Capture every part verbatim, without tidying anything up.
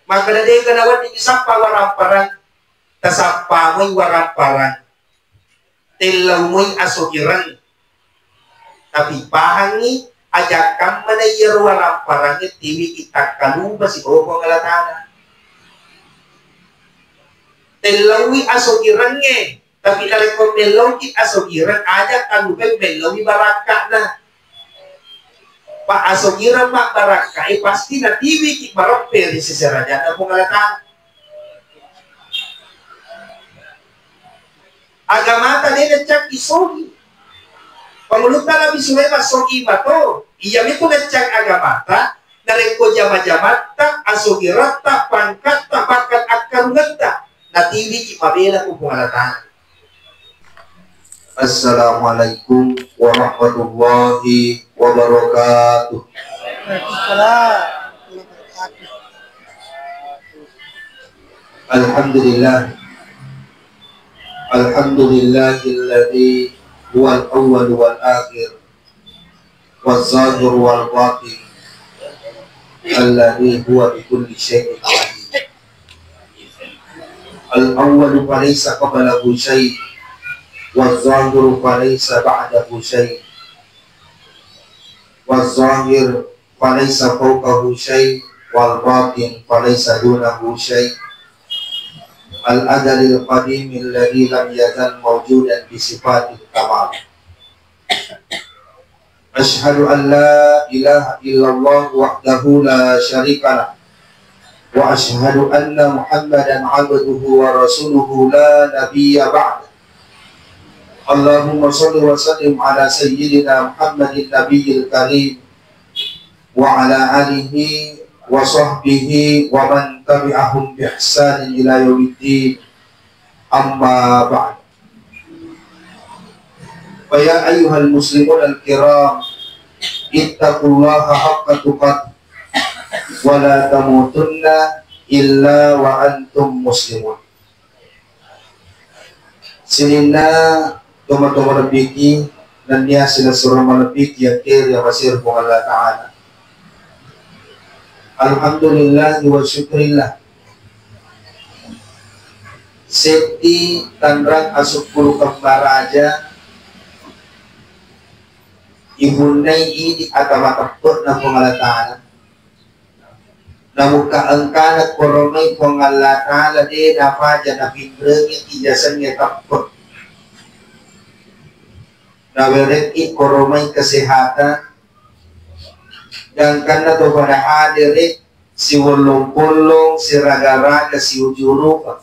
Makkeda, dega nawedding disappa waramparang, tasappa moi waramparang, tellau moi asogireng. Tapi pahangngi, aja kamma na iyaro waramparang tiwiki takkalupa sibawa Puang Allah Ta'ala. Tellaui asogirengnge, tapi narekko mellauki asogireng, aja kalupai mellaui barakka'na. Pa asogireng mabbarakka'i pasti natiwiki mareppe ri seserajanna Puang Allah Ta'ala. Agamata de naccang isogi. Pangulutta Nabi Sulaiman sogi mato. Iyamitu naccang agamata, narekko jama-jamatta, asogiratta, pangkatta, bahkan akkarungetta, natiwiki mabela ku Puang Allah Ta'ala. Assalamualaikum warahmatullahi wabarakatuh. Waalaikumsalam. Alhamdulillah. Alhamdulillahilladzi huwal awwal wal akhir, waz zahir wal batin, alladzi huwa bi kulli syai'in alim. Al awwalu falaysa qablahu syai', waz zahiru falaysa ba'dahu syai', waz zahir falaysa fawqahu syai', wal batin falaysa dunahu syai'. Al azalil qadimil ladzi lam yazal mawjudan bi sifatil kamal. Asyhadu an la ilaha illallah wahdahu la syarika lah. Wa asyhadu anna Muhammadan abduhu wa rasuluhu la nabiyya ba'dah. Allahumma shalli wa sallim ala sayyidina Muhammadin nabiyil karim wa ala alihi wa sahbihi wa man tabi'ahum bi ihsanin ila yaumiddin. Amma ba'd. Fa ya ayyuhal muslimun al kiram, ittaqullaha haqqa tuqatih wa la tamutunna illa wa antum muslimun. Sininna tomatoa malebbiki nennia silessureng malebbiki engkae ri amasero Puang Allah Ta'ala. Alhamdulillah wa syukrillah. Seddi tanrang asukkurukeng maraja ipunnai idi ata mateppe'na Puang Allah Ta'ala. Namukka engkana koromai Puang Allah Ta'ala de nafaja napinrengi ijasengnge teppe. Nawerekki koromai kesehatan, gangkanna to pada hadere siwollong-pollong, siraga-raga, siuju-urupa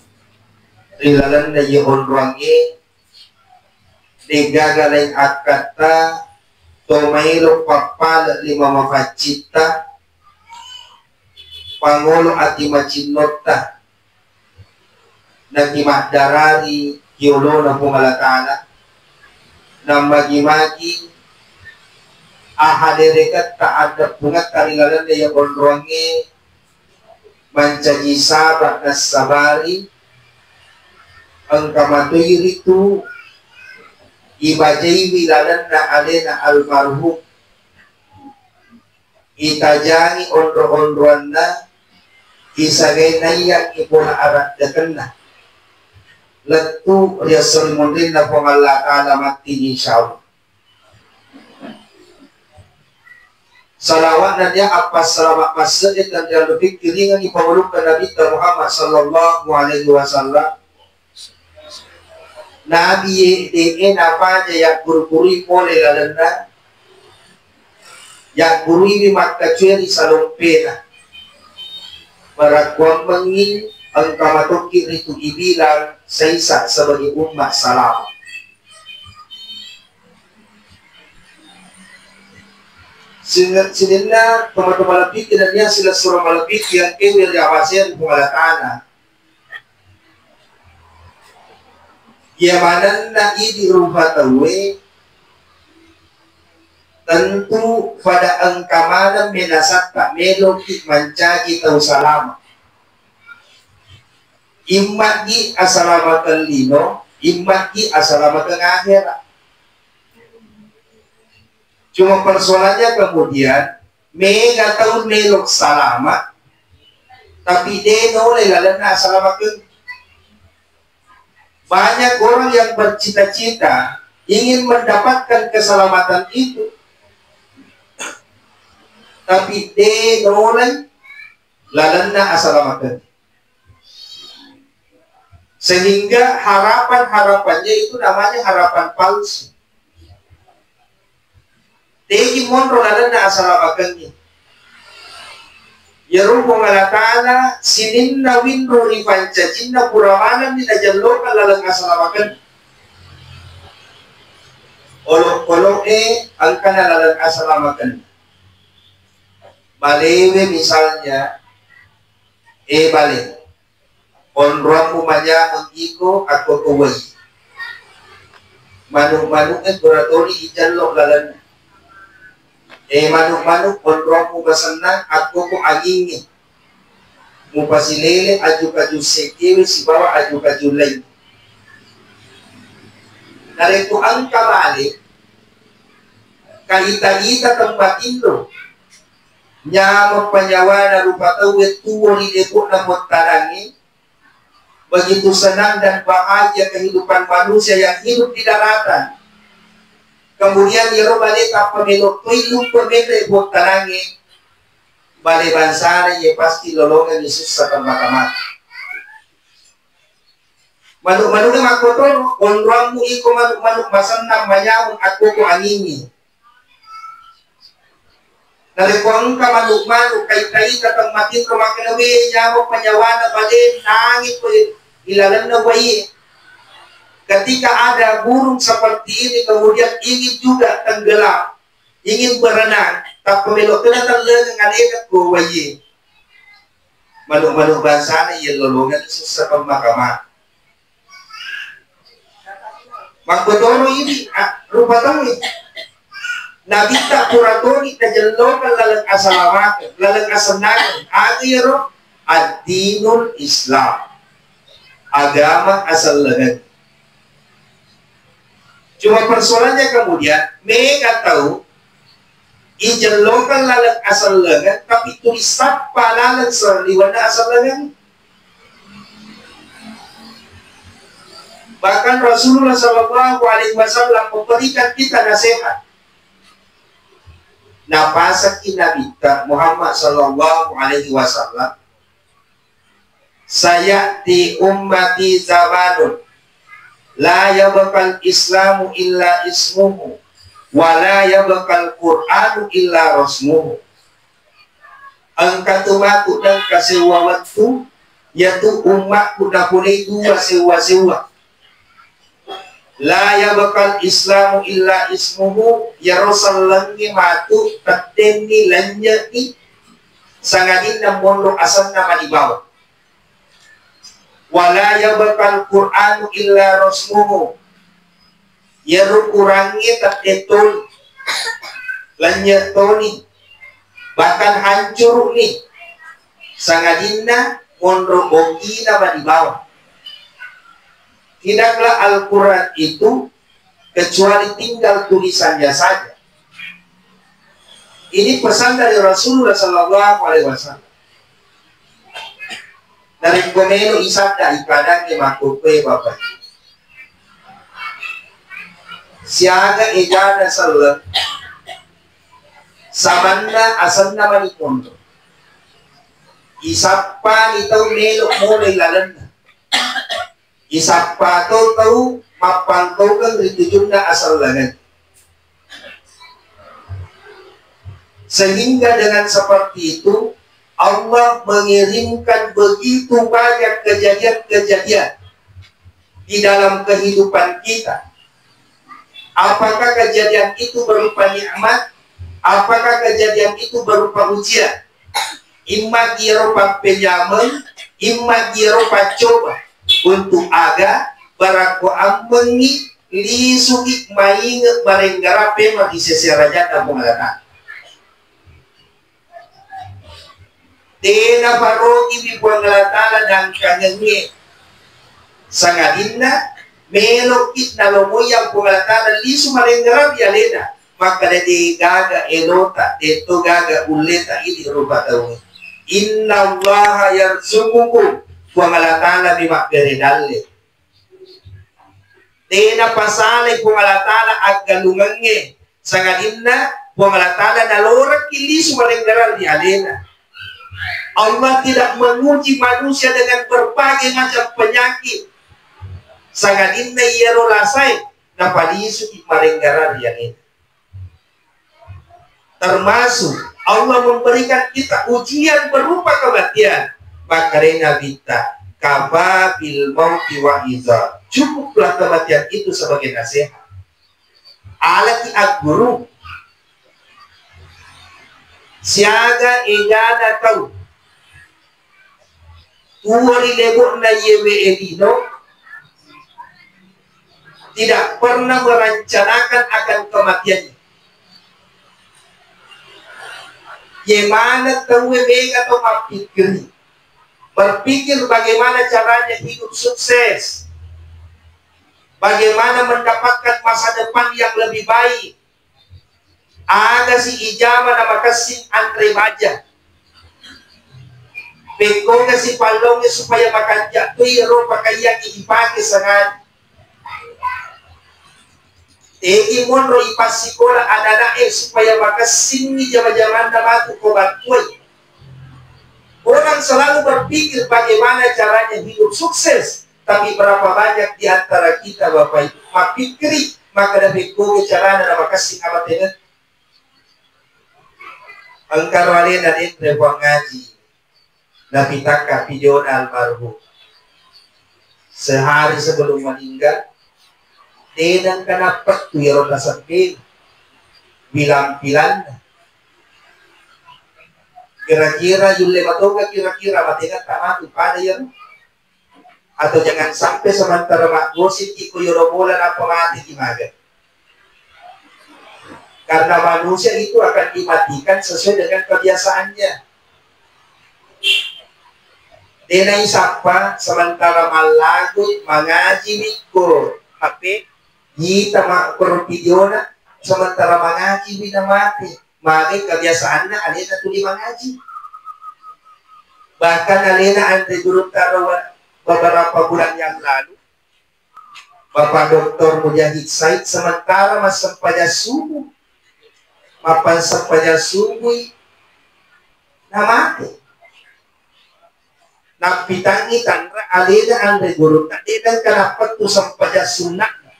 ri lalenna iye onroangnge, degaga laing akkatta to maelo pappale lima mafaccitta, pangolo ati macinnotta, naki maddarari yolona Puang Allah Ta'ala, nammagi-magi ahadereketta addeppungetta ri lalenna iya onroangnge mancaji saba nassabari, engka matoi ritu ibajaiwi lalenna alena almarhum, itajangi onro-onroanna, isagai naiyangngi pura araddekenna lettu ri esso ri munrinna Puang Allah Ta'ala matti, insyaallah. Salawat nennia appassalama masse'e tenriallu pikkiringengngi pangulutta Nabitta Muhammad sallallahu alaihi wasallam. Nabi ye de'e napaja yagguru-gurui pole lalenna, yagguruiwi makkacue ri salompena. Barakkuammengngi engka matokki ritu ibilang saisa sebagai ummat salama. Sin-, sininna tomatoa malebbiki nennia silessureng malebbiki engkae ri amasero Puang Allah Ta'ala. Iya manenna idi rupa tauwe, tentu pada engka maneng menasatta meloki mancaji tau salama. Immagi asalamakeng lino, immagi asalamakeng ahera. Cuma persoalannya kemudian, mega tau melo salama, Tapi de nolai lalenna asalamakeng. Banyak orang yang bercita-cita ingin mendapatkan keselamatan itu, tapi de nolai lalenna asalamakeng. Sehingga harapan-harapannya itu namanya harapan palsu. Tegi monro lalenna asalamakengngé. Iyaro Puang Allah Ta'ala sininna winru ri pancajinna pura manenni najellokang laleng asalamakeng. Olokolo'é engkana laleng asalamakeng. Baléwé misalnya, eh, balé. Onroammu manyameng iko akko ko wai. Manuk-manuk e pura toni ijallo lalenna. Eh, manuk-manuk onroammu masennang akko ko angingngé. Mupasilele aju-kaju sekkewe sibawa aju-kaju laing. Narekko engka bale, kaita-ita temmatinro, nyameng panyawana rupa tauwe tuwo ri debo'na pottanangnge, begitu senang dan bahagia kehidupan manusia yang hidup di daratan. Kemudian iyaro bale tappa melo toi luppo menre pottanangnge, bale bangsana iye pasti lolongengngi sussa temmata-mata. Manuk-manuke makkotoro, onroammu iko manuk-manuk masennang manyameng akko ko angingngé. Narekko engka manuk-manuk kaita-ita temmatinro makkeda, "We, nyameng panyawana bale, nangi ko ilalenna wai." Ketika ada burung seperti ini kemudian ingin juga tenggelam, ingin berenang, tappa melo kena tellengeng alena ko wai. Manuk-manuk bangsana iya lolongengngi sussa pemakaman. Makkotoro idi, ah, rupa tauwe. Nabitta pura toni najellokang laleng asalamakeng, laleng asennangeng. Aga iyaro? Ad-dinul Islam. Agama asellengeng. Cuma persoalannya kemudian, mega tau ijellokang laleng asellengeng, tapi tuli sappa laleng saliwenna asellengeng. Bahkan Rasulullah sallallahu alaihi wasallam memberikan kita nasihat. Napasakki Nabitta Muhammad sallallahu alaihi wasallam, "Sayati ummati zamanun la yabqal Islamu illa ismuhu, wa la yabqal Qur'anu illa rasmuhu." Engka tu matu nengka sewwa wettu, iyatu ummakku napolei dua sewwa-sewwa. La yabqal Islamu illa ismuhu, iyaro sellengnge matu tettenni, lennye'ni, sangadinna monro asenna mani bawang. Wa la yabqal Qur'anu illa rasmuhu, iyaro Qurangnge tette toni, lennye toni, bahkan hancuru'ni, sangadinna monro okina mani bawang. Tidaklah Al-Quran itu kecuali tinggal tulisannya saja. Ini pesan dari Rasulullah sallallahu alaihi wasallam. Narekko melo isadda ikadangnge makkukkoe Bapak Ibu, siaga ejana selleng, samanna asenna mani monro. Isappani tau melo molai lalenna. Isappa to tau mappangkaukeng ri tujunna asellengeng. Sehingga dengan seperti itu, Allah mengirimkan begitu banyak kejadian-kejadian di dalam kehidupan kita. Apakah kejadian itu berupa nikmat? Apakah kejadian itu berupa ujian? Imma iyaro pappenyameng, imma iyaro paccoba. Untuk aga? Barakko ammengngi, lisuki mainge marenggara pemeng ri sese arajanna Puang Allah Ta'ala. Tena parogiwi Puang Allah Ta'ala dangkangengnge. Sangadinna meloki nalomoiyang Puang Allah Ta'ala lisu marenggara ri alena. Makkeda de gaga elota, de to gaga ulleta idi rupa tauwe. Innallaha yarzuqukum, Puang Allah Ta'ala mi mabbere dalle. Tena pasalai Puang Allah Ta'ala aggalungengnge, sangadinna Puang Allah Ta'ala nalorekki lisu malenggarang ri alena. Allah tidak menguji manusia dengan berbagai macam penyakit, sangadinna iyaro lasae napalisuki malenggarang ri alena. Termasuk Allah memberikan kita ujian berupa kematian. Makkedai Nabitta, "Kafa bil mauti wa'iza." Cukuplah kematian itu sebagai nasihat. Alaki agguru. Siaga egana tau tuo ri lebo'na yewe elino, tidak pernah merencanakan akan kematiannya. Ye maneng tauwe mega to mappikkiri, berpikir bagaimana caranya hidup sukses, bagaimana mendapatkan masa depan yang lebih baik, agasi ijama namakessing anre baja, pekkongesi pallongnge supaya makanja toi ro pakaiyangnge ipake sangadi. Tegi monro ipassikola anana'e supaya makessingngi jama-jamanna matu ko battuai. Orang selalu berpikir bagaimana caranya hidup sukses, tapi berapa banyak di antara kita, Bapak Ibu, mappikkiri makkeda pekkoga carana namakessing amatenna. Engkaro alena denre Puang Haji. Napitakka videona almarhum. Sehari sebelum meninggal, de nengka nappettu iyaro tasebbe bilang-bilanna. Kira-kira yulle matoga kira-kira matengetta matu pada iyaro? Atau jangan sampai sementara maggosipki ko iyaro bola nappa mateki maga. Karena manusia itu akan dimatikan sesuai dengan kebiasaannya. Dena isappa sementara mallagut mangaji wikko H P, yita makkoro videona sementara mangaji wi namate. Mage kebiasaanna alena tuli mangaji. Bahkan alena anre gurutta ro beberapa bulan yang lalu, Bapak Doktor Mujahid Said sementara massempajang subuh, mappassempajang subui namate. Nappitangngi tanra alena anre gurutta, de nengka nappettu sempajang sunna'na.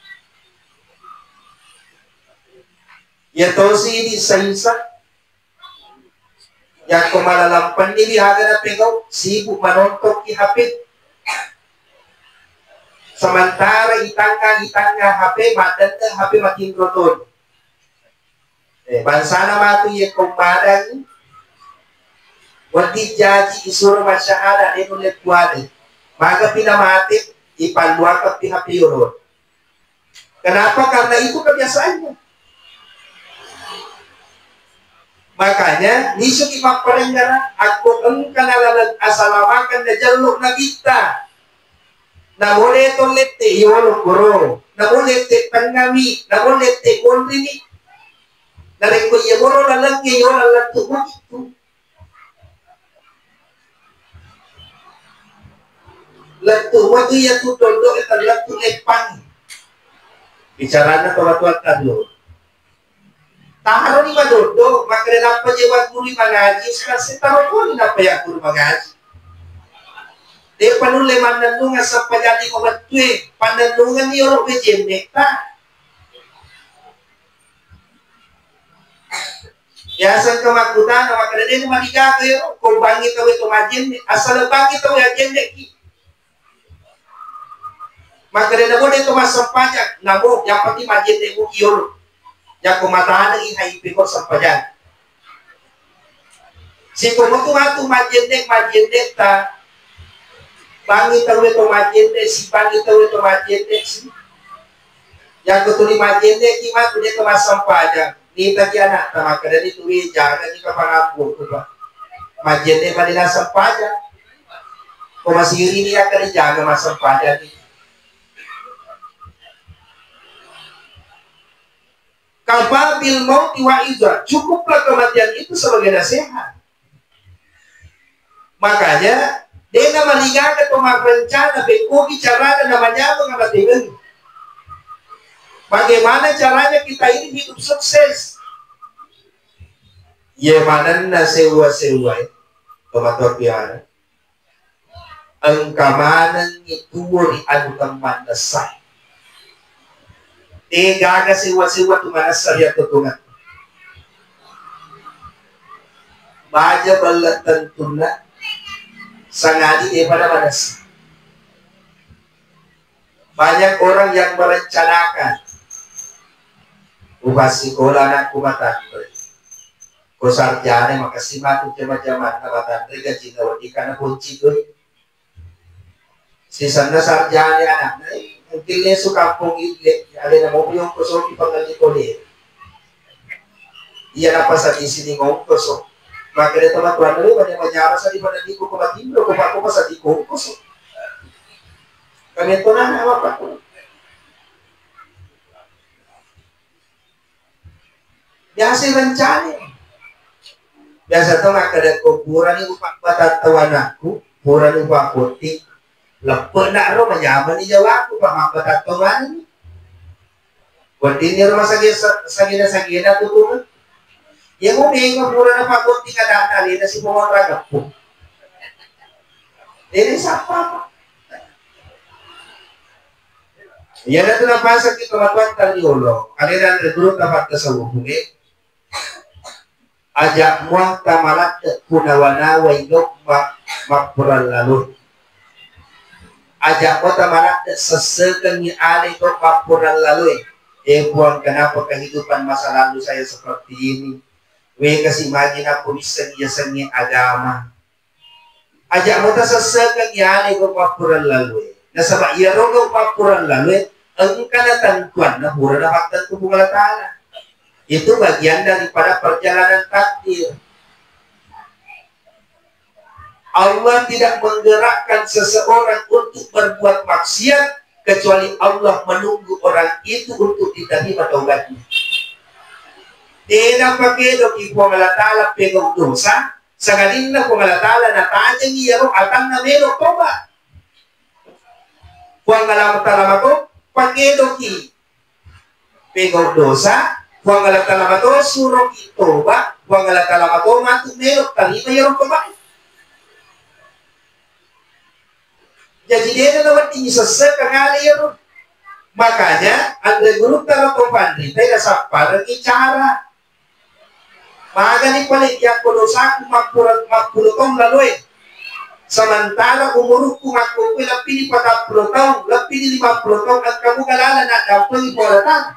Iya tosi idi saisa. Yakko malalampenniwi aga napegau, sibuk manontokki H P. Sementara itangnga-itangnga H P, maddenne H P matinro toni. Eh, bangsana matu yekko madangi, wedding jaji isuro masyahada, de nulle puade. Magapi namate, ipalluakeppi H P yolo. Kenapa? Karena itu kebiasaannya. Makanya, nisuki mapparengngerang, akko engka nalaleng asalamakeng najello nabitta. Namole to lette yolo koro, namole te tengngami, namole te monrini. Narekko iya moro lalengnge yolo lettu begitu. Lettu matu iya tu dodo e lettu leppang. Bicarana to watu tadu. Taroni madodo, makkeda nappa je wagguru mangaji, sekase taro pun nappa yagguru mangaji. De panulle mannennunga sappa jadi mawettue, pannennungan ni oro bejenne ta. Biasa engka makkutana, makkeda, "De namarigaga ero, ko bangngi tauwe to majenne, asal bangngi tauwe ajenneki." Makkeda, "Namo de to massempajang." "Namo, yang penting majenne muki yolo." Yakko matanengi H I P ko sempajang. Siko motu matu majenne, majenne ta. Bangngi tauwe to majenne si, bangngi tauwe to majenne si. Yakko tuli majenne ki matu de to massempajang. Nitaki anakta, makkedani tu, "Wé, jagani kapang ambo'ku, Pak. Majjenne mani nassempajang. Ko masiri ni akkeda jaga massempajang ni." Kafa bil mauti wa'iza. Cukuplah kematian itu sebagai nasihat. Makanya, de' namarigaga to marrencana, pekkogi carana namanyameng amatengeng. Bagaimana caranya kita ini hidup sukses? Ye manenna sewwa-sewwa e, tomatoa piara. Engka manengngi tuwo ri anu temmannessa. De' gaga sewwa-sewwa tu manessa ri atotongeng. Baja bella tentunna, sangadi de' pada manessa. Banyak orang yang merencanakan, upassikola anakku matanre. Ko sarjana makessing matu jama-jamanna matanre gajinna wedding kana ponci doi. Sisenna sarjana anakna, eh, mungkin lesu kampong ille, alena mopi ongkosoki pangelli kole. Iya napasadi sining ongkoso. Makkeda tomatoanna, "Wé, manyameng-nyameng sadi pada diko ko matinro, ko pakko pasadi ko ongkoso." Kami tonana apa, Pak? Biasa rencana. Biasa to makkeda ko purani upabbatattau anakku, purani upabotting. Leppe'na ro manyameng ni jawaku, Pak, mabbatattau manenni. Weddinni ro masage-, sa-, sagena-sagena tutunna. Iya mo mega pura napabotting ada'na alena sipongotra geppu. Ini sapa, Pak? Iyanatu napasakki tomatoatta riolo, alena anre gurutta pattasawopungnge. Aja' mua tamaladde' kunawa-nawai gau' ma-, mappurallaloe. Aja' mua tamaladde' sessekengngi ale gau' mappurallaloe. Eh, Puang, kenapa kehidupan masa lalu saya seperti ini? Wé kasi' magi nappa wisseng yasengnge agama. Aja' mo tasessekeng iyale gau' mappurallaloe. Nasaba' iyaro gau' mappurallaloe engka natentuanna pura napattentu Puang Allah Ta'ala. Itu bagian daripada perjalanan takdir. Allah tidak menggerakkan seseorang untuk berbuat maksiat kecuali Allah menunggu orang itu untuk diterima taubatnya. Tena pakedoki Puang Allah Ta'ala pegau dosa, sangadinna Puang Allah Ta'ala natajengi iyaro atanna melo toba. Puang Allah Ta'ala mako pakedoki pegau dosa, Puang Allah Ta'ala mako suroki toba, Puang Allah Ta'ala mako matu melo tarima iyaro toba. Jaji dena nawedding sessekeng ale iyaro. Makanya anre gurutta ro to panrita nasapparengngi cara. Magani pale yakko dosaku mappura-, mappulo taung laloe. Sementara umurukku makkokkoe lebbini patappulo taung, lebbini limappulo taung, engka muga laleng naddampengi Puang Allah Ta'ala.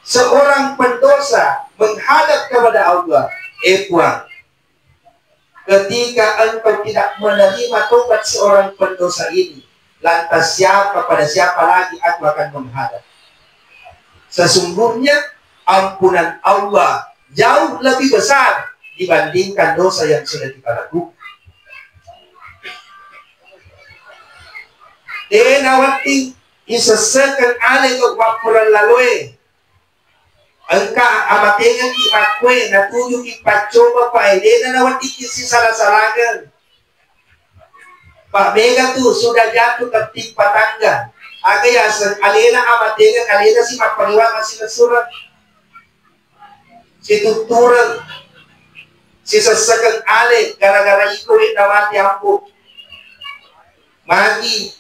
Seorang pendosa menghadap kepada Allah, "Eh Puang, ketika Engkau tidak menerima tobat seorang pendosa ini, lantas siapa, pada siapa lagi aku akan menghadap? Sesungguhnya ampunan Allah jauh lebih besar dibandingkan dosa yang sudah kita lakukan." Tena wedding isessekeng ale gau' mappurallaloe. Engka amatengengki makkue, natujuki paccoba, pa elena naweddikki sisala-salangeng. Pa mega tu sudah jatuh tertimpa tangga. Aga yaseng alena amatengeng, alena si mapparewa masing sureng. Situttureng, sisessekeng ale gara-gara iko we namate ambo. Magi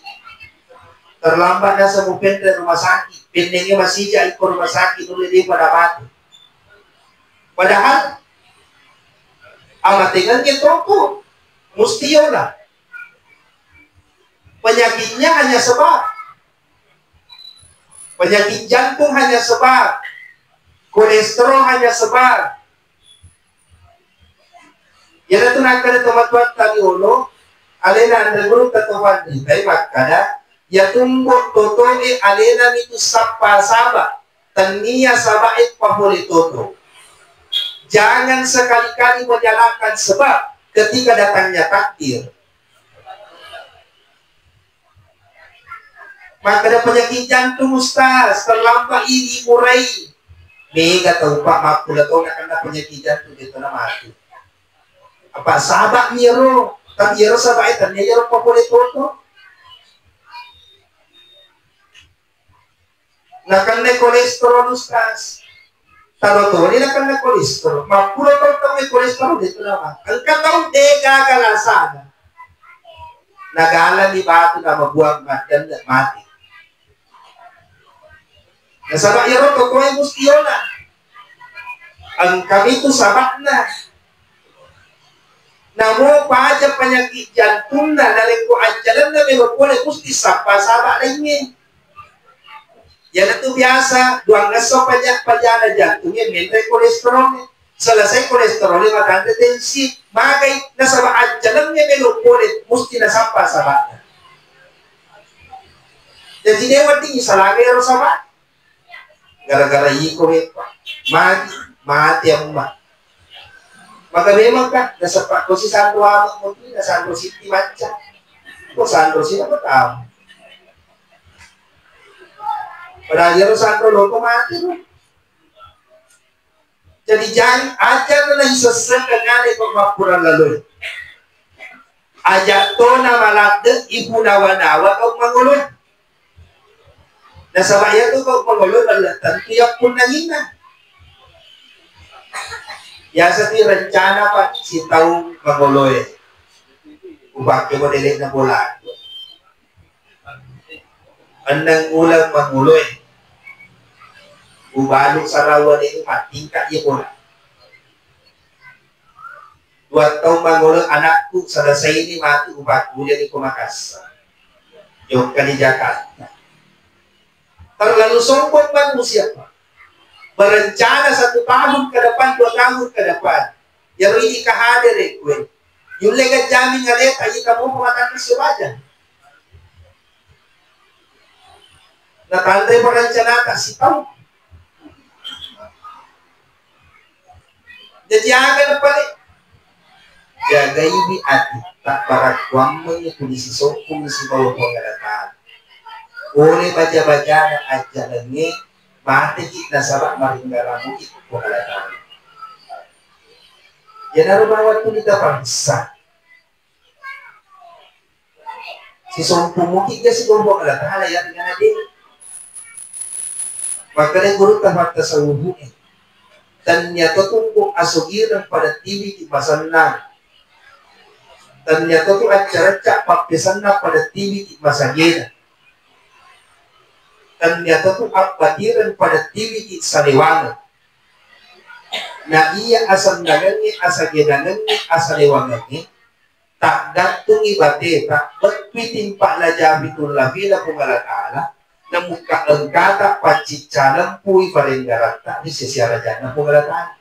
terlambat naseng mupenre rumah sakit, pennengnge masija iko rumah sakit nulle depa namate. Padahal amatengengnge toko musti yola. Penyakitnya hanya sebab. Penyakit jantung hanya sebab. Kolesterol hanya sebab. Iyanatu nakkeda tomatoatta riolo, alena anre gurutta to panritai makkada, iya tumbo totoe alena mitu sappa saba, tennia sabae papole toto. Jangan sekali-kali menyalahkan sebab ketika datangnya takdir. Makkeda penyakit jantung, Ustaz, terlambat ini murai. Mega tau, Pak, makkula tau nakenna penyakit jantung, de tona mati. Apa saba'mi iyaro, tapi iyaro saba'e tennia iyaro papole toto. Nakenna kolesterol, Ustaz. Taro toni nakenna kolesterol. Mappuro tau tau kolesterol de tu nama. Engka tau de gaga lasana. Nagalani batu namabuang maddenne mati. Nasaba iyaro totoe musti yona. Engkami tu saba'na. Namo paja panyakit jantunna narekko ajjalenna melo pole musti sappa saba laingnge. Iyanatu biasa duang esso paja-, pajana jantungnge menre kolesterolnge. Selesai kolesterolnge matanre tensi. Magai nasaba ajjalengnge melo pole musti nasappa saba'na. Jadi de wedding salage ero saba. Gara-gara iko beppa. Mati, mati amma. Maka memang ka nasappa kosi sanro ama mutri na sanro siti macca. Ko sanro sina ko tamu. Padahal iyaro sanro loko mati tu. Jadi jang aja na isesseng ngale ko mappura laloe. Aja to na maladde ibu nawa-nawa kau mangoloe. Nasaba iyatu kau mangoloe balla tentu yappunnanginna. Biasa tu rencana pa sitaung mangoloe. Upakke modele'na bola. Enneng uleng mangoloe. Ubalu sarawa de matingka iya bola. Dua taung mangolo anakku, selesaini matu upakkujani ko Makassar. Jokka di Jakarta. Terlalu sombong manusia, Pak. Berencana satu tahun ke depan, dua tahun ke depan. Iyaro idi kahadere kue. Yulle gajjami ngaleta ita mau pematanna sibaja. Natanre perencanata sitaung. Jaji aga napale? Jagaiwi atitta, barakkuammengngi tuli sisokkungngi sibawa Puang Allah Ta'ala. Pole baja-bajana ajjalengnge, mateki nasaba maringgaramuki Puang Allah Ta'ala. Iyanaro bawang tuli taparessa. Sisompu mukiga sibawa Puang Allah Ta'ala, iyarega nade. Makkeda gurutta fattasawufu'e, tennia to tumpuk asogireng pada tiwiki masennang, tennia to tu acca-recca pappesenna pada tiwiki masagena, tennia to tu abbatireng pada tiwiki salewangeng. Na iya asennangengnge, asagenangengnge, asalewangengnge, taggattungi bateta, bettui timpa lajapi tullapina Puang Allah Ta'ala, namukka engkata paccicca lempui parenggaratta ri sesi arajanna Puang Allah Ta'ala.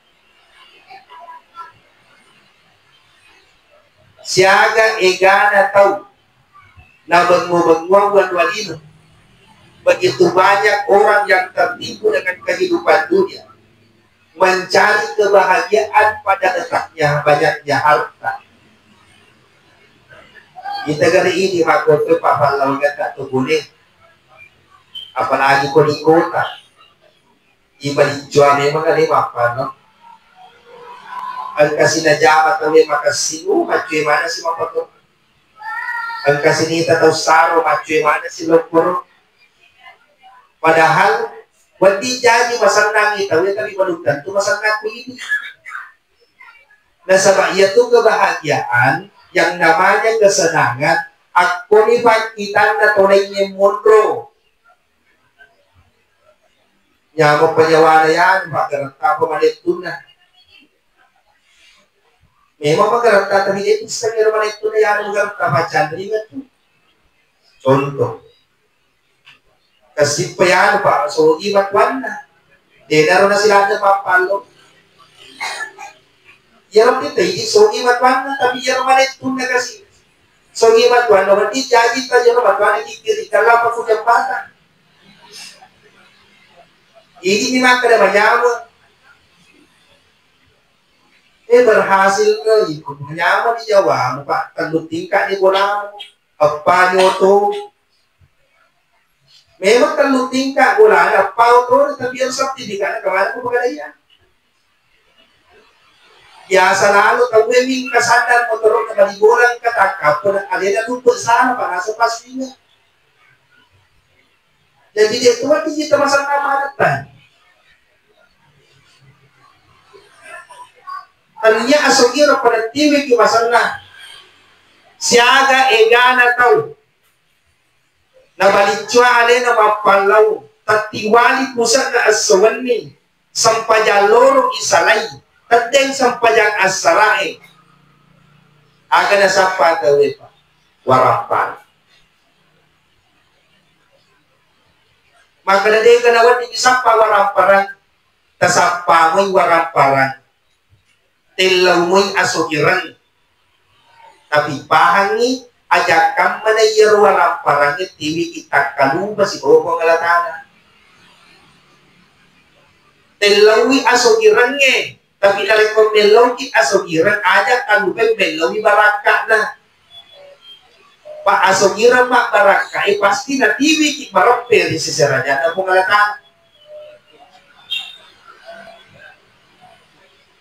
Siaga egana tau nabengngo-bengngoang wanuwa lino. Begitu banyak orang yang tertipu dengan kehidupan dunia, mencari kebahagiaan pada letaknya banyaknya harta. Ita gare idi makkotoi papallawangetta tu bone, apalagi ko di kota. Ibaliccuang memang ale mappano. Engka sinajama tauwe makessing, uh, maccue maneng si mappato. Engka sinita tau saro, maccue maneng si lokkoro. Padahal wedding jaji masennangi tauwe, tapi belum tentu masennang ku ini. Nasaba iyatu kebahagiaan yang namanya kesenangan, akkoni pakkitanna tolaingnge monro. Nyameng panyawana yanu, paggarettapa manettunna. Memang paggarettata, tapi de bisseng ero manettunna yanu paggaretta, paccanringa tu. Contoh. Kasippa yanu, Pak, sogi matuanna. Denaro nasiladde pappallo. Iyaro kita idi sogi matuanna, tapi iyaro manettunna kasi. Sogi matuanna, berarti jaji ta iyaro matuanna kikiri, kallapa ku jambatan. Idi ni makkeda manyameng. Eh, berhasil ke, ikut manyameng di Jawa, Pak, tellu tingkat di bola, apa nyoto. Memang tellu tingkat bolana, pau to, tapi yang sertifikatnya kemana ku pegadaian. Biasa lalo tauwe mingka sadar motoro na bali bola engka takkappo na alena lupa sana panasa pas winga. Jadi dia tua di kita masa tamat. Tania asogiro pada tiwi ki masanna. Siaga egana tau. Nabaliccua alena mappallau, tattiwali puse'na esso wenni, sempajang loro isalai, teddeng sempajang assarae. Aga nasappa tauwe, Pak? Warappang. Makkeda dega nawedding isappa waramparang, tasappa moi waramparang. Tellau moi asogireng. Tapi pahangngi, aja kammana iyaro waramparangngé tiwiki takkalupa sibawa Puang Allah Taala. Tellaui asogirengnge, tapi narekko mellauki asogireng, aja kalupai mellaui barakka'na. Pa asogireng mabbarakka'i, pasti natiwiki mareppe ri sese rajanna Puang Allah Taala.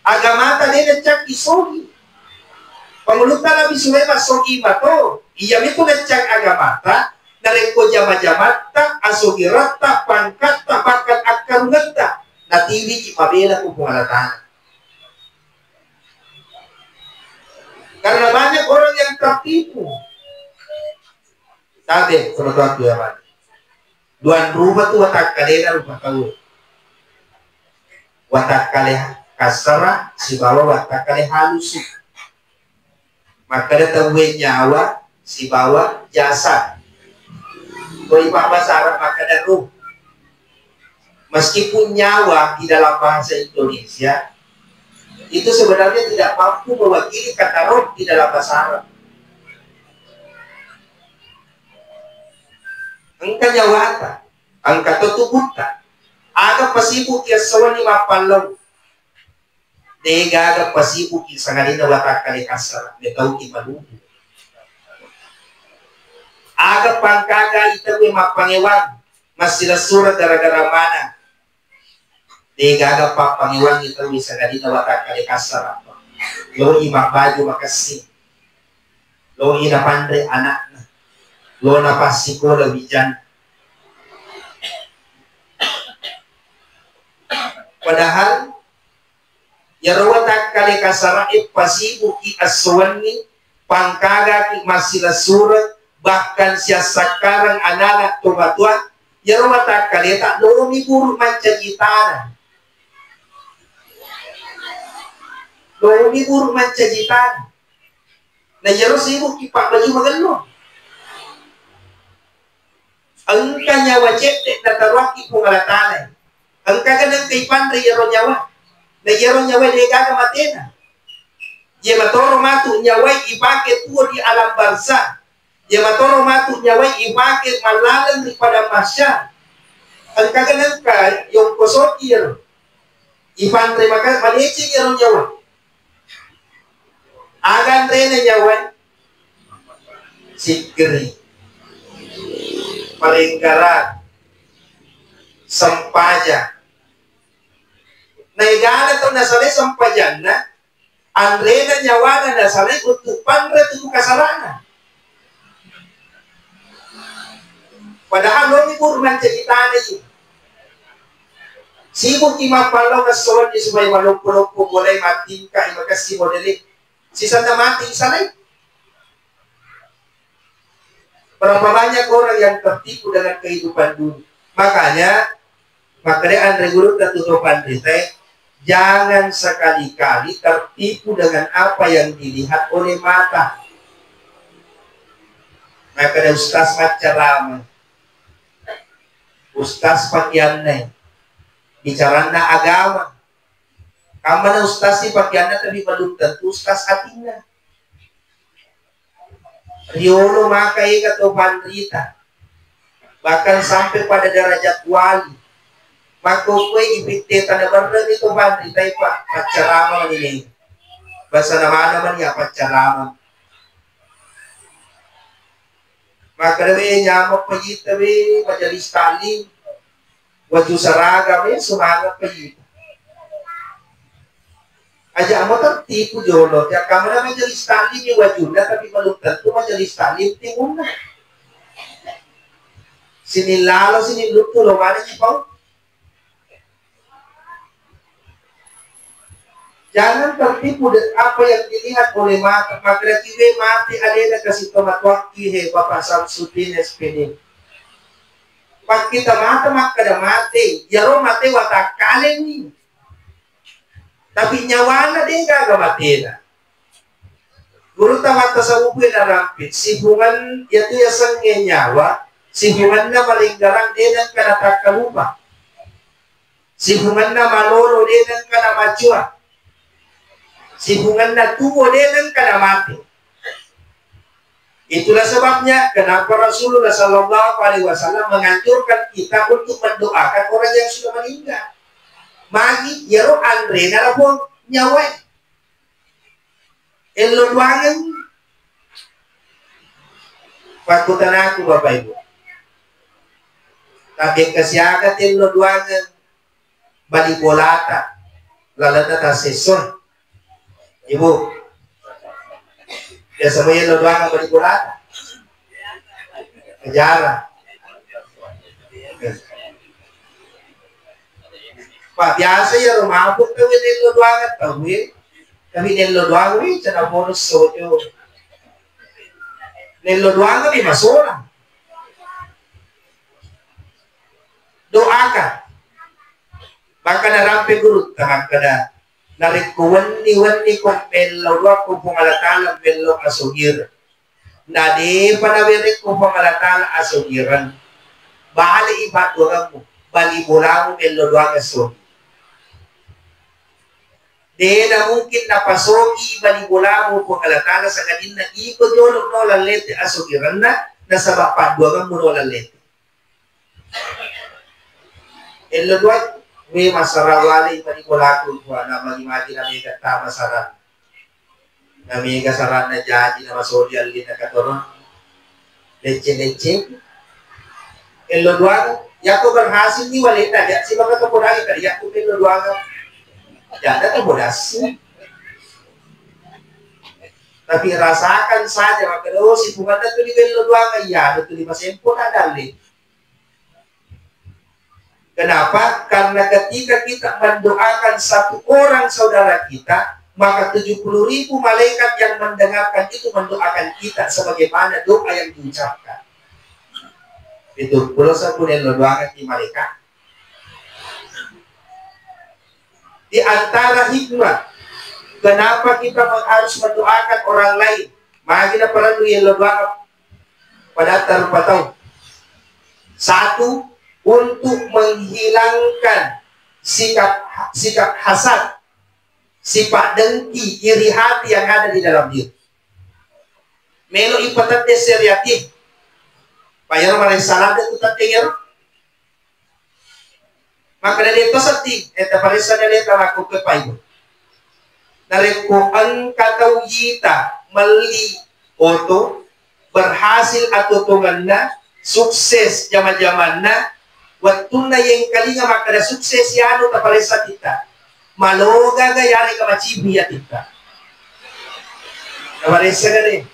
Agamata de naccakki sogi. Pangulutta Nabi Sulaiman sogi mato. Iya mitu naccak agamata, narekko jama-jamatta, asogiratta, pangkatta, bahkan akkarungetta, natiwiki mabela ku Puang Allah Taala. Karena banyak orang yang tertipu. Tabe, teman-teman, ya, Pak. Duan rupa tu watakkalena rupa tau. Watakkale kassara sibawa watakkale halusu. Makkeda tauwe nyawa sibawa jasad. Koi pabbasa Arab makkeda ruh. Meskipun nyawa di dalam bahasa Indonesia itu sebenarnya tidak mampu mewakili kata roh di dalam bahasa Arab. Engka nyawata, engka to tubutta. Aga pasibuki essowenni mappallau. Degaga pasibuki sangadinna watakkale kassara, metauki malupu. Aga pangkaga itawe mappangewang, massilessureng gara-gara mana. Degaga pappangewangngi tauwe sangadinna watakkale kassara. Loi mabbaju makessing. Loi napanre anakna. Lo napassikola wijanna. Padahal iyaro watakkale kasara'e pasibuki esso wenni, pangkagaki massilessureng, bahkan siassakkareng anana tomatoa, iyaro watakkaleta lomi buruk mancaji tana. Lomi buruk mancaji tana. Na iyaro sibukki pabbaju magello. Engka nyawa cedde nataroakki Puang Allah Taala. Engkaga nengka ipanre iyaro nyawa. Na iyaro nyawa degaga matena. Iya matoro matu nyawai ipake tuo di alam barzah. Iya matoro matu nyawai ipake mallaleng ri padang mahsyar. Engkaga nengka yongkosoki iyaro. Ipanre maka madeceng iyaro nyawa. Aga anrena nyawa? Sikkiri, parenggara, sempaja. Naegana tau nasalai sempajanna, anrena nyawana nasalai untuk panre tutu kasarana. Padahal lomi buruk mancaji tana i. Sibukki mappallau ngessoanni supaya maloppo-loppo bolai mattingkai makessi modele. Sisenna mati isalai. Berapa banyak orang yang tertipu dengan kehidupan dunia. Makanya Makkeda anre gurutta tu to panritae, jangan sekali-kali tertipu dengan apa yang dilihat oleh mata. Makkeda ustaz maccarama, ustaz pakeanna, bicaranna agama. Kammana ustaz si pakeanna, tapi belum tentu ustaz atinna. Riolo maka ega to panrita, bahkan sampai pada derajat wali. Makkokkoe ipitte tana berre ni to panrita, Pak, paccarama mani le. Bahasa mana mani ya paccarama. Maka dewe nyamuk pejita we majelis taklim. Waju saraga we semangat pejita. Aja' mo tertipu jolo, ya kamana majelis taklim ni wajunna, tapi belum tentu majelis taklim timunna. Sining lalo, sining luttu lo manengngi pau. Jangan tertipu dengan apa yang dilihat oleh mata. Makkeda kiwe mate alena kasi tomatoakki he Bapak Samsudin S P D. Pakkita mata makkeda mate, yaro mate watakkaleni. Tapi nyawana de' gaga matena. Gurutta mattasawufu e narampe, sifungan-, iyatu yasengnge nyawa, sifunganna malenggarang de' nengka natakkalupa. Sifunganna malolo de' nengka namacua. Sifunganna tuo de' nengka namate. Itulah sebabnya kenapa Rasulullah Sallallahu Alaihi Wasallam menganjurkan kita untuk mendoakan orang yang sudah meninggal. Magi, yaro anrena lapong nyawae. Ello duangeng. Pakkutanaku, Bapak Ibu. Tapi kasiaga tello duangeng bali bolata lalenna tassessoi. Ibu, biasa mo yello duangeng bali bolata. Ajarang. Pak, biasa yaro mabuk tauwe nello duangeng tauwe. Tapi nello duangeng wi cana bonus sojo. Nello duangeng wi masolang. Doakan. Maka narampe gurutta makkeda, narekko wenni-wenni ko mello doa ko Puang Allah Taala mello asogireng. Na depa nawerekko Puang Allah Taala asogireng, bale i paddoangemmu, bali bolamu mello doangeng sogi. De na mungkin napasogi bali bolamu Puang Allah Taala sangadinna iko jolo no lallete asogirenna, nasaba paddoangemmu no lallete. Ello dua, we masara wale mani bolaku, wa na magi-magi na mega tama saran. Na mega saranna jaji na masoli allina katorong. Lecce-lecce. Ello dua, yako berhasil ni waleta, ya, si maka kepodai tadi, yako ello dua. Janda kepodasi. Tapi rasakan saja, maka dosi, bukan tu di ello dua, ya, tu di masempo na dalle. Kenapa? Karena ketika kita mendoakan satu orang saudara kita, maka tujuh puluh ribu malaikat yang mendengarkan itu mendoakan kita sebagaimana doa yang diucapkan. Itu pulau sampun yang doakan di malaikat. Di antara hikmah kenapa kita harus mendoakan orang lain, magi na perlu yang doakan pada rupa tau. Satu, untuk menghilangkan sikap, sikap hasad, sifat dengki, iri hati yang ada di dalam diri. Melo ipatette seriatif. Payaro maressa ladde tu tette ero. Makkeda de to sedding, eh, taparessa de ta makkukke paibu. Narekko engka tau ita melli oto, berhasil atuo-tuongenna, sukses jama-jamanna, wettunna yengkalinga makkeda sukses yanu taparessa titta. Malogaga yarega macibi atitta. Taparessa gare.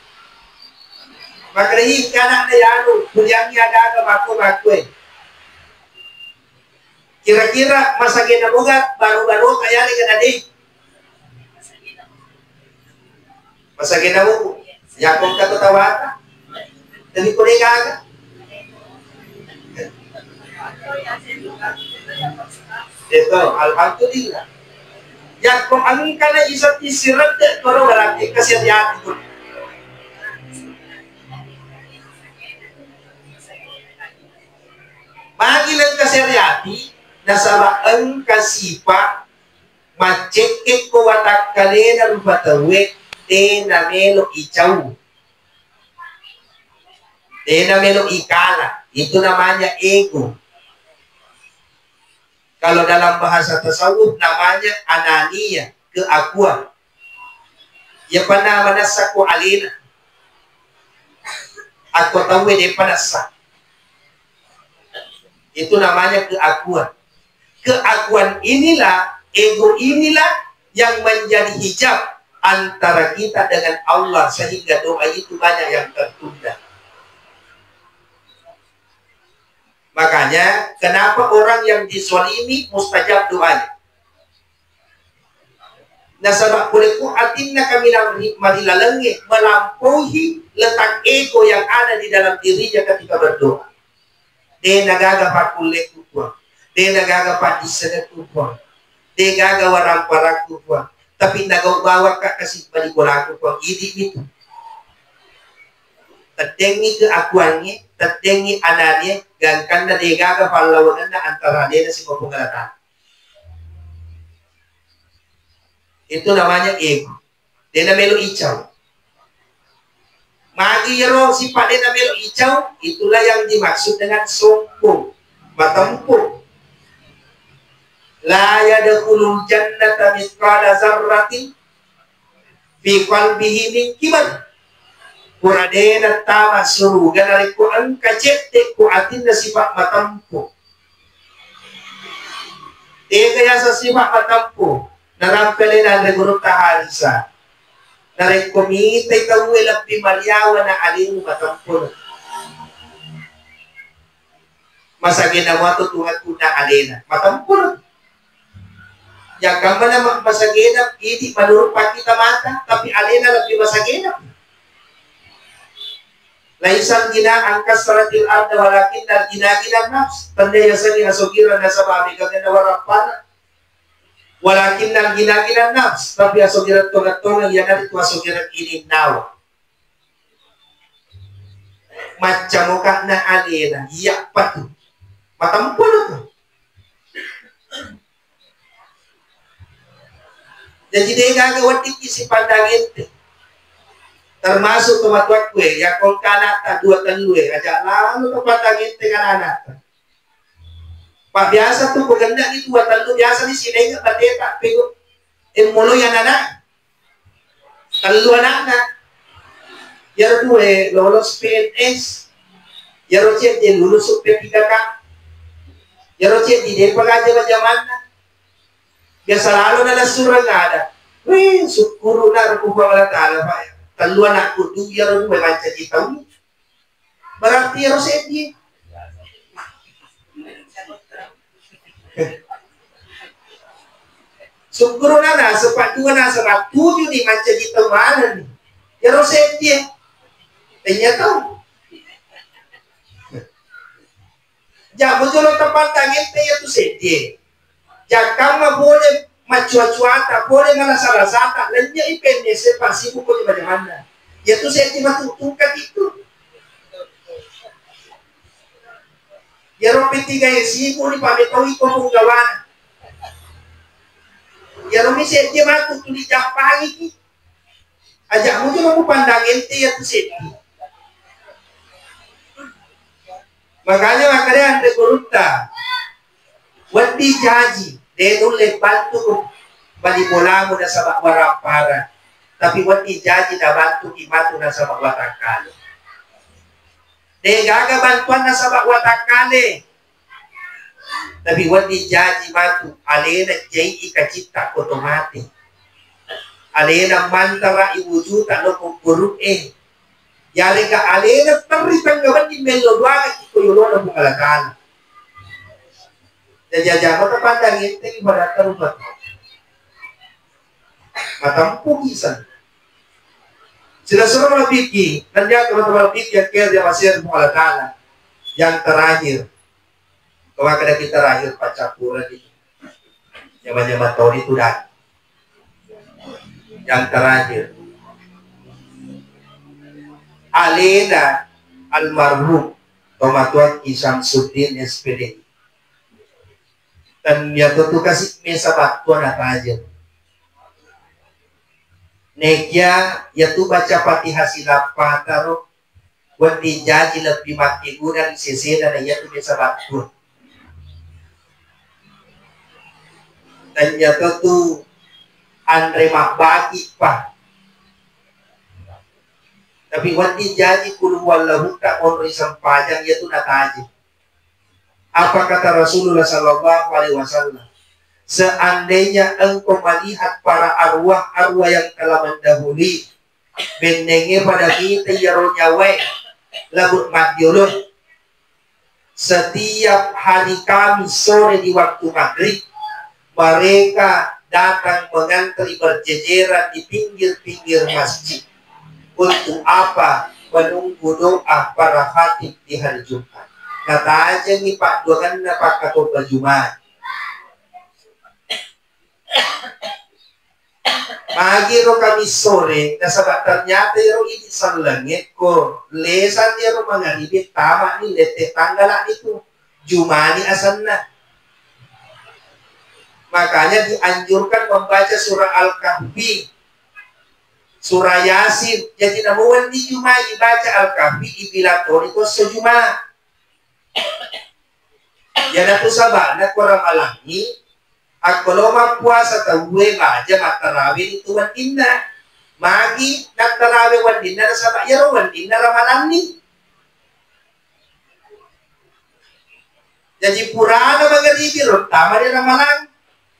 Makkeda i kana de yanu, kuliangi aga-aga makko-makkoe. Kira-kira masagena moga baru-baru ka yarega na dei? Masagena moga. Yakko engka to tawata. Tapi ko de gaga. Itu, alhamdulillah. Yakko engka na isa tisi rette, koro berarti kasihan hati tu. Magi engka seriati, nasaba engka sipa maccekke ko watakkalena rupa tauwe, de namelo icau, de namelo ikala, itu namanya ego. Kalau dalam bahasa tasawuf namanya anania, keakuan. Iya panna manessa ko alena. Akko tauwe de panessa. Itu namanya keakuan. Keakuan inilah, ego inilah yang menjadi hijab antara kita dengan Allah, sehingga doa itu banyak yang tertunda. Makanya, kenapa orang yang dizalimi mustajab doanya? Nasaba pole ku atinna kaminang ri-, marilalengnge melampaui letak ego yang ada di dalam dirinya ketika berdoa. De nagaga pakkullekku, Puang. De nagaga paddissengekku, Puang. De gaga waramparakku, Puang. Tapi nagau bawakka kasi bali bolaku, Puang. Idi itu. Teddengngi keakuangnge, teddengngi ananie, gangkanna de gaga pallawangenna antara alena sibawa Puang Allah Ta'ala. Itu namanya ego. De namelo icau. Magi iyaro sifat de namelo icau, itulah yang dimaksud dengan sombong, matempo. La yadkhulul jannata mithqala zarratin fi qalbihi min kibar. Pura de nattama suruga narekko engka cedde ko atinna sifat matempo. Tega yaseng sifat matempo, narampe alena anre gurutta Harisa. Narekko mitai tauwe lebbi mariawa na alemu matempo. Masagena muato tuangku na alena. Matempo. Jakkamana ma-, masagena idi menurut pakita mata, tapi alena lebbi masagena. Laisal gina angkas saratil arda walakinnal gina gina nafs. Tanda yasengnge asogira nasaba mega gena warappana. Walakinnal gina gina nafs, tapi asogira tonga-tonga iyanaritu asogira ininnawa. Maccamoka'na alena, iya patu. Matempo tu. Jadi de gaga weddikki sipandang ente. Termasuk tomatoakku e, yakko engka anakta dua tellu e, aja lalo to pandang ente kan anakta. Pak biasa tu pegennani dua tellu biasa ni sinengnge bateta pego. Emmoloi anana. Tellu anakna. Yaro dua lolos P N S. Yaro cedde lulus P tiga K. Yaro cedde depa gaja bajamanna. Biasa lalo na nasurang ada. Wih, syukuruna rupa Allah Ta'ala, Pak. Tellu anakku tu yaro dua mancaji tauni. Berarti ero seddi. Sukkuruna nasaba dua nasaba tuju ni mancaji tau maneng ni. Ero seddi. Tanya tau. Jamu jolo tempatang ente ya tu seddi. Jakkamma pole macua-cuata, pole malasa-lasata, lennye'i P N S pasibuko di bajamanna. Iyatu seddi matu tungka itu. Iyaro P tiga e sibu ni pametaui ko punggawana. Iyaro mi seddi matu tuli jampangiki. Aja mutu mapupandang ente iyatu seddi. Makanya makkeda anre gurutta, wedding jaji, de nulle bantu bali bolamu nasaba warampara, tapi wedding jaji nabantuki matu nasaba watakkale. De gaga bantuan nasaba watakkale. Tapi wedding jaji matu alena jai i kacitta ko to mate. Alena mantara i wujuta lo kubburu'e. Yarega alena terri tengnga wedding mello doangaki ko yolona Puang Allah Ta'ala. Jaji aja mata pandang ente ibadatta rupa. Matempu kisan. Sila suruh mabiki, dan dia teman-teman mabiki yang kira dia masih Puang Allah Ta'ala. Yang terakhir. Kalau kada kita terakhir pancappuran itu. Nyaman-nyaman tahun itu dah. Yang terakhir. Alena almarhum Tomatuakki Samsuddin S P D I. Dan iyatu tu kasi mesa battua natajeng. Nekia iyatu baca Fatihah silappataro, wedding jaji lebbi makkeguna ri sesena na iyatu mesa battua. Dan iyatu tu anre mabbaki pa. Tapi wedding jaji kulu huwallahutta onroi sempajang iyatu natajeng. Apa kata Rasulullah sallallahu alaihi wasallam? Seandainya engkau melihat para arwah-arwah yang telah mendahului, bennengnge pada mita iyaro nyawae labe' maddiolo. Setiap hari Kamis sore di waktu maghrib, mereka datang mengantri berjejeran di pinggir-pinggir masjid. Untuk apa? Menunggu doa para khatib di hari Jumat. Natajengi padduangenna pakkatobba Jumat. Magi ro Kamis sore, nasaba ternyata ero idi sellengnge ko lesan ero mangaribi tamani lette tanggalani tu, Jumani asenna. Makanya dianjurkan membaca surah Al-Kahfi, surah Yasin. Jadi namuan di Jumai baca Al-Kahfi, ibilang toni ko esso Juma. Iyanatu sabana ko ramalangngi, akko lo mappuasa tauwe baja mattarawe tu wenninna. Magi nattarawe wenninna, nasaba iyaro wenninna ramalanni. Jaji purana mangaribi ro tama di ramalang,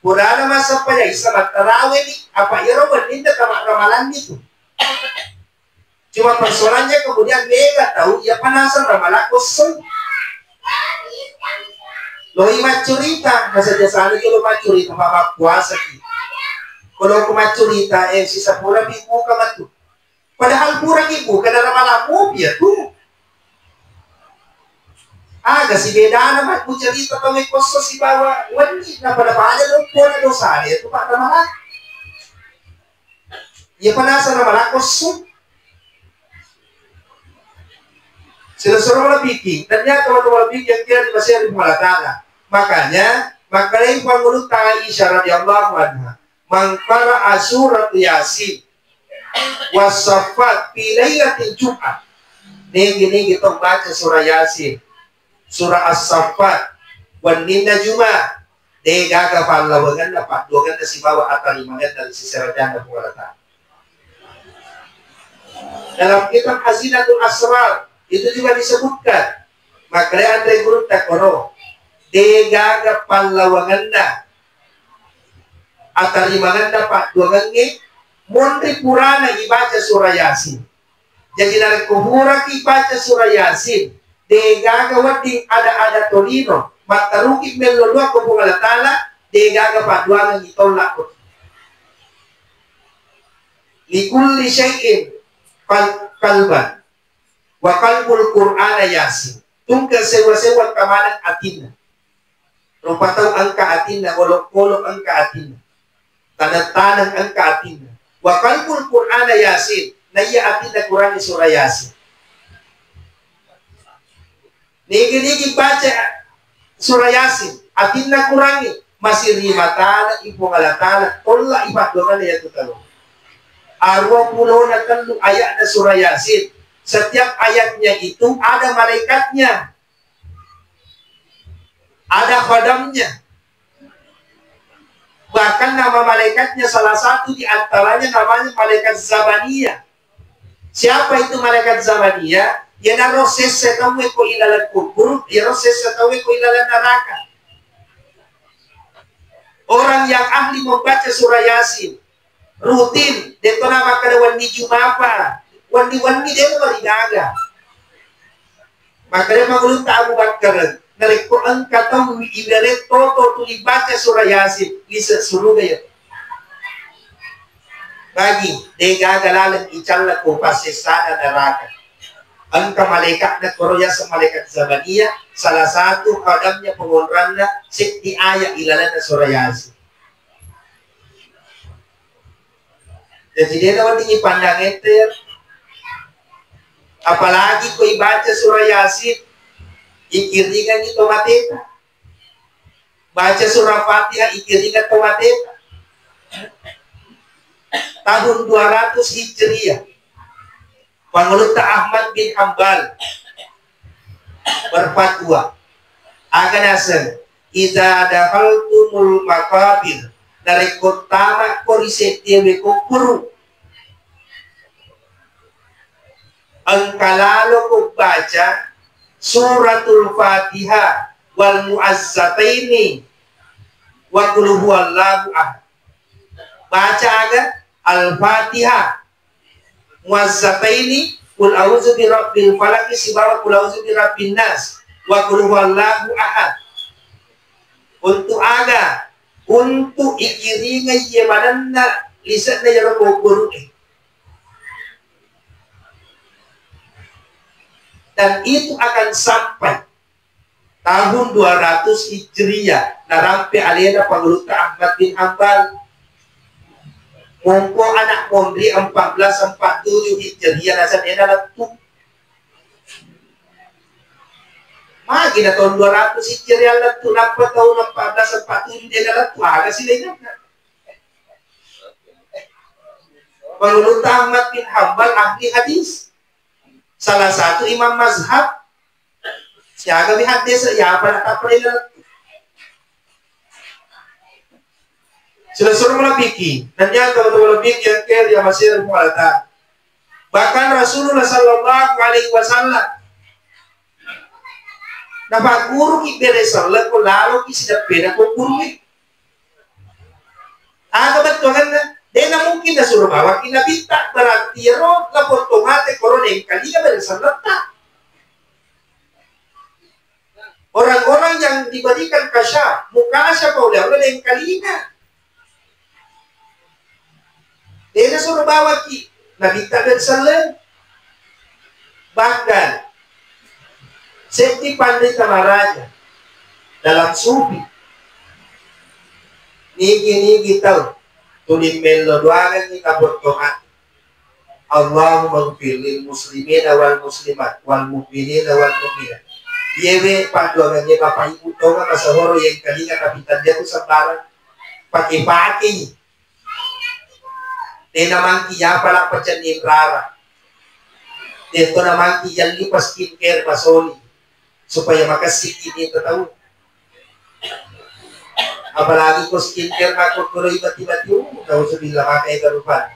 purana massappa isa mattarawe ni, apa iyaro wenninna tama ramalanni tu. Cuma persoalannya kemudian mega tau iya panasang ramalang kosong. Loi maccurita, nasa jasana jolo maccurita, mama puasa ki. Kalau aku maccurita, eh, sisa pura pi buka matu. Padahal pura ki buka dalam alammu, ya tu. Aga si bedana mak cerita tau kosong sibawa wenni, na pada-pada lo pura dosa ya tu, Pak Ramalang. Iya panasang ramalang kosong. Sila-sila mala piki, dan nyata mala piki yang kira di masih di Allah Ta'ala. Makanya, makanya Pangulutta Aisyah radhiyallahu anha, "Man qara'a surat Yasin was Saffat fi lailatil Jum'ah." Nigi-nigi tau baca surah Yasin, surah As-Saffat, wenninna Juma, degaga pallawangenna, padduangenna sibawa atarimangenna ri seserajanna Puang Allah Ta'ala. Dalam kitab Hazinatul Asrar itu juga disebutkan, makanya Andre Gurutta kono, degaga pallawangenna, atarimangenna padduangengnge, monri purana ibaca surah Yasin. Jadi narekko puraki baca surah Yasin, degaga wedding ada-ada tolino, mattaruki mello dua ko Puang Allah Ta'ala, degaga padduangengngi tollakko. Likulli syai'in qal-, qalban. Wa qalbul Qur'ana Yasin. Tungke sewa-sewa kamaneng atinna. Rupa tau engka atinna, olok-olok engka atinna. Taneng-taneng engka atinna. Wa qalbul Qur'ana Yasin. Naiya atinna Qurangnge surah Yasin. Nigi-nigi baca surah Yasin, atinna Qurangnge, masih ri matana i Puang Allah Ta'ala, tolla i paddoangenna yatu talo. Arua pulona tellu ayatna surah Yasin. Setiap ayatnya itu ada malaikatnya. Ada khadamnya. Bahkan nama malaikatnya salah satu di antaranya namanya malaikat Zabaniyah. Siapa itu malaikat Zabaniyah? Iyanaro sesse tauwe ko ilalang kubur, iyaro sesse tauwe ko ilalang neraka. Orang yang ahli membaca surah Yasin, rutin, de'to na makkeda wenni Jumapa, wenni-wenni de'to marigaga. Makkeda Pangulutta Abu Bakar, narekko engka tau iwereng toto tuli baca surah Yasin, lise suruga ya. Bagi, degaga laleng icalla ko passessana neraka. Engka malaikatna koro yaseng malaikat Zabaniyah, salah satu khadamnya, pengonranna, seddi ayat ilalenna surah Yasin. Jadi, de' nawedding ipandang ente, ya. Apalagi ko ibaca surah Yasin, ikiringangngi to mateta. Baca surah Fatihah, ikiringang to mateta. Tahun dua ratus Hijriah, Pangulutta Ahmad bin Hambal berfatwa, aga naseng, "Idza dakhaltumul maqabir," narekko tama ko ri seddiawe kubburu, engka lalo ko baca suratul Fatihah wal muazzataini Wa qul huwallahu ahad. Baca aga? Al-Fatihah. Muazzataini, qul a'udzu birabbil falaq sibawa qul a'udzu birabbin nas. Wa qul huwallahu ahad. Untuk aga? Untuk ikiringai iye manenna lise'na iyaro kuburu'e. Dan itu akan sampai tahun dua ratus Hijriah, narampe alena Pangulutta Ahmad bin Hambal. Mongko anak monri empat belas empat tujuh Hijriah, nasaba dena lettu. Magi na tahun dua ratus Hijriah lettu, nappa tahun empat belas empat tujuh dena lettu, aga silainna? Pangulutta Ahmad bin Hambal ahli hadis. Salah satu imam mazhab. Siaga mi haddese, iya apa nak tappa dena lettu. Sila suruh melebiki, dan yang tahu-tahu lebih yang kiri yang masih ada. Bahkan Rasulullah sallallahu alaihi wasallam napagguruki bere selleng ko laloki sideppena ko gurui. Aga bettuanganna? Dena mungkin nasuro bawaki nabitta, berarti iyaro lapotto mate koro nengkalinga bere selletta. Orang-orang yang diberikan kasyaf, mukasyafa oleh Allah, nengkalinga. Dena suro bawaki nabitta bere selleng. Bahkan seddi panrita maraja dalam sufi, nigi-nigi tau tuli mello doangengngi kapotto mate. Allahumma ighfir lil muslimina wal muslimat wal mu'minina wal mu'minat. Iyewe paddoangengnge bapak ibu tonga masahoro yengkalinga, tapi tania tu sembarang pake-pakei. Dena mangki yapala pacenning rara. Deto namangki yallipa skincare masoli supaya makessiki ni tau. Apalagi ko skincare makkokkoro ibati-bati, uh, nauzubillah, maka ega rupa.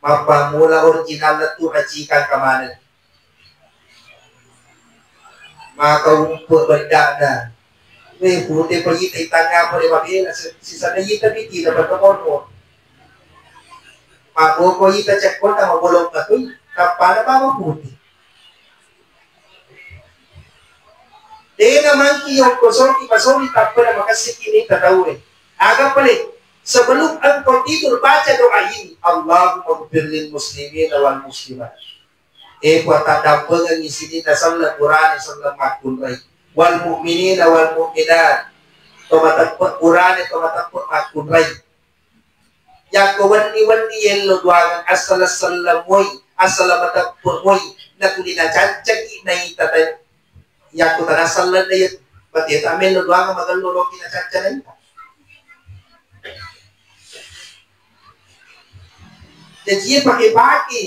Mappammula original tu racikan kamana. Maka umpe beddana. Weh, pute payita itanga pole mabela, si-, sisana ita piti na bertemu. Maboko ita cekkona mabolong katui, tappana mama pute. Dena mangki yongkosoki masoli tappana makessiki ni tataue. Aga pale, sebelum engkau tidur baca doa ini, Allahumma ighfir lil muslimina wal muslimat. E Puang, taddampengengngi sininna selleng burane selleng makkunrai. Wal mu'minina wal mu'minat. To mateppe' burane, to mateppe' makkunrai. Yakko wenni-wenni yello duangeng, assala-sala moi, assala mateppe' moi, natuli nacaccaki naita ta-, yakko tanassalleng na iya, berarti ta mello duangeng magello loki nacacca naita. Jaji, iya pake-pake.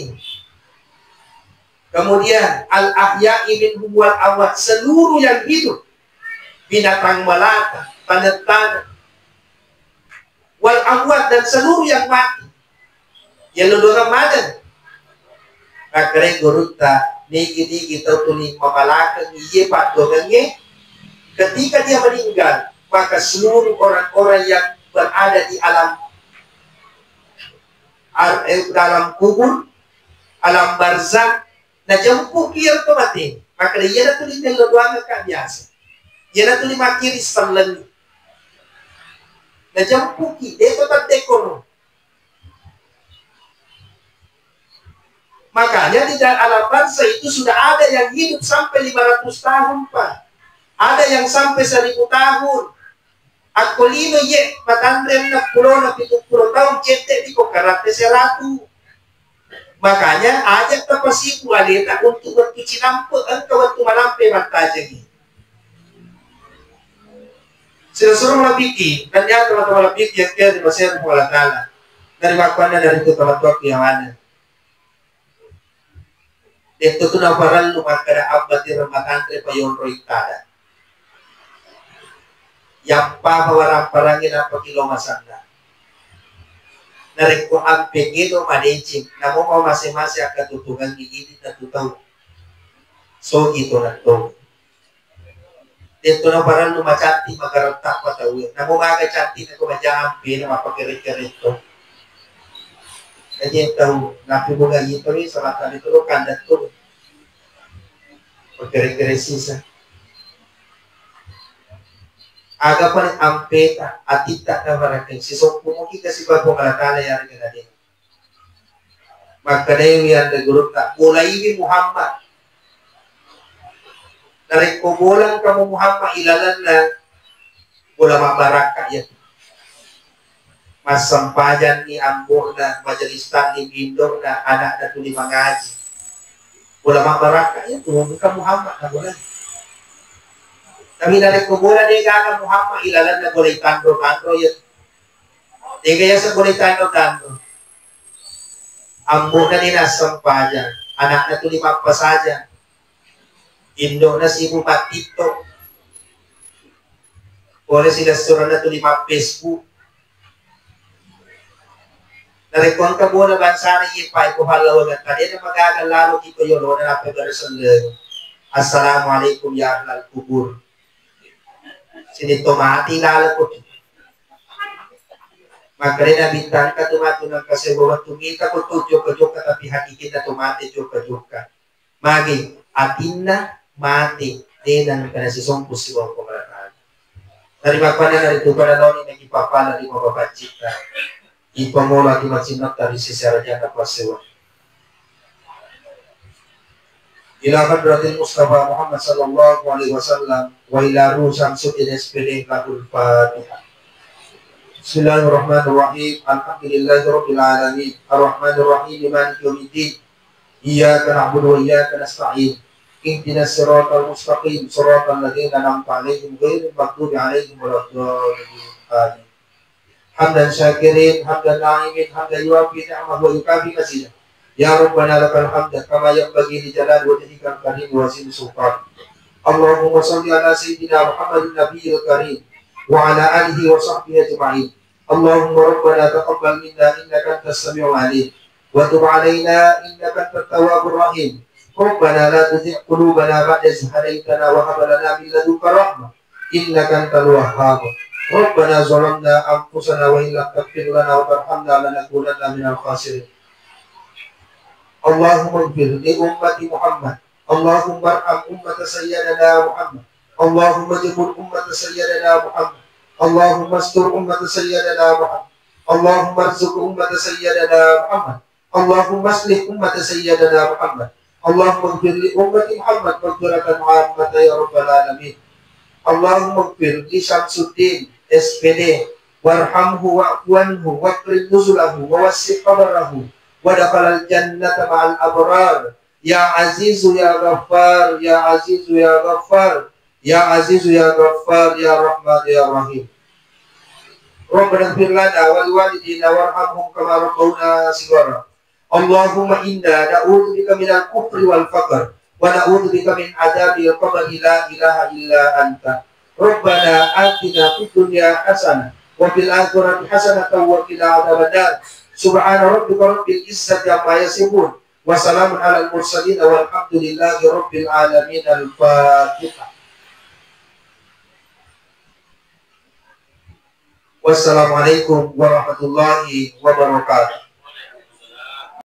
Kemudian, al-ahya'i minhum wal amwat, seluruh yang hidup, binatang melata, tanah-tanah, wal amwat, dan seluruh yang mati. Yello duangeng maneng. Makkedai gurutta, nigi-nigi tau tuli mamalakeng iye padduangengnge, ketika dia meninggal, maka seluruh orang-orang yang berada di alam ar-, eh, dalam kubur, alam barzah, najempuki iyaro to mate. Makkeda, iyanatu limello duangekka biasa. Iyanatu limakkiri sellengngi. Najempuki, deto taddekkoro. Makanya di dalam alam barzah itu sudah ada yang hidup sampai lima ratus tahun, Pak. Ada yang sampai seribu tahun. Akko lino iye matanre enneng pulona pitu pulo taung, cedde' diko karatte seratu. Makanya aja' tapasibu aleta untuk wettu cinampe', engka wettu malampe mattajengi. Siro-siro malebbi'ki, nennia tomatoa malebbi'ki yang kira dimasei Puang Allah Ta'ala. Narimakkuannang dari tu tomatoakku yang ada. Detto tu naparellu makkeda abbatireng matanre payonroi tada. Yappa pawarang-parangnge nappaki lo masanna. Narekko ampe keno madeceng, namo mase-mase akkatutungengngi idi' natu tau. Sogi to natto. Detto na parellu macantik, magaretta pa tauwe. Namo maga cantik na ko maja ampena mappakere-kere to. Jadi tau napi boga itu ni salah tadi tu kanda tu. Pakere-kere sisa. Aga pale ampeta, atitta na barakeng sisoppu muki kasi Puang Allah Taala ya rega dena. Makkedaiwi anre gurutta, bolaiwi Muhammad. Narekko bolang kamu Muhammad ilalenna, bola mabbarakka iya. Massempajanni ambo'na, majelis taklim indo'na, anakna tuli mangaji. Bola mabbarakka iya tu, engka Muhammad na bolai. Tapi narekko bola degaga Muhammad ilalenna, bola itanro-tanro iya. Dega yaseng bola itanro-tanro. Ambo'na de nassempajang, anakna tuli mappasajang, indo'na sibuk mattitto, pole silessurenna tuli mappesbu. Narekko engka bola bangsana iye pae ko pallawangetta, de namagaga lalo ki ko yolona nappa bare selleng. Assalamualaikum ya ahlal kubur. Sini to mati laleng ko. Makkedai Nabitta, engka tu matu nengka sewa wettu mita ko tu jokka-jokka, tapi hakikinna tu mate jokka-jokka. Magi atinna mate, de nengka nasisompu sibawa Puang Allah Taala. Narimakkuannanaritu pada noni nagi papala lima bapaccitta. Ipamolaki macinnatta ri sisi arajanna passewa. Ila hadratil Mustafa Muhammad sallallahu alaihi wasallam wa ila ruh Syamsuddin S P D lahul Fatihah. Bismillahirrahmanirrahim. Alhamdulillahi rabbil alamin. Arrahmanirrahim. Maliki yaumiddin. Iyyaka na'budu wa iyyaka nasta'in. Ihdinas siratal mustaqim. Siratal ladzina an'amta 'alaihim ghairil maghdubi 'alaihim waladdallin. Amin. Hamdan syakirin, hamdan na'imin, hamdan yuwafi ni'amahu wa yukafi mazidah. Ya Rabbana lakal hamd kama yanbaghi li jalali wajhikal karim wa 'azimi sultanik. Allahumma shalli ala sayyidina Muhammadin nabiyil karim wa ala alihi wa sahbihi ajma'in. Allahumma rabbana taqabbal minna innaka antas samiul alim wa tub alaina innaka antat tawwabur rahim. Rabbana la tuzigh qulubana ba'da idh hadaytana wa hab lana min ladunka rahmah innaka antal wahhab. Rabbana zalamna anfusana wa illam taghfir lana wa tarhamna lanakunanna minal khasirin. Allahumma ighfir li ummati Muhammad. Allahumma arham ummata sayyidina Muhammad. Allahumma jbur ummata sayyidina Muhammad. Allahumma astur ummata sayyidina Muhammad. Allahumma arzuq ummata sayyidina Muhammad. Allahumma aslih ummata sayyidina Muhammad. Allahumma ighfir li ummati Muhammad maghfiratan 'ammatan ya rabbal alamin. Allahumma ighfir li Syamsuddin S P D warhamhu wa'fu anhu wakrim nuzulahu wa wassi' qabrahu wa dakhalal jannata ma'al abrar. Ya Azizu ya Ghaffar, ya Azizu ya Ghaffar, ya Azizu ya Ghaffar, ya Rahman ya Rahim. Rabbana ighfir lana wa liwalidina warhamhum kama rabbawna shighara. Allahumma inna na'udzubika minal kufri wal faqr wa na'udzubika min adzabil qabri la ilaha illa anta. Rabbana atina fid dunya hasanah wa fil akhirati hasanatan wa qina adzabannar. Subhana rabbika rabbil izzati amma yasifun. Wa salamun alal mursalin walhamdulillahi rabbil alamin. Al-Fatihah. Wassalamualaikum warahmatullahi wabarakatuh.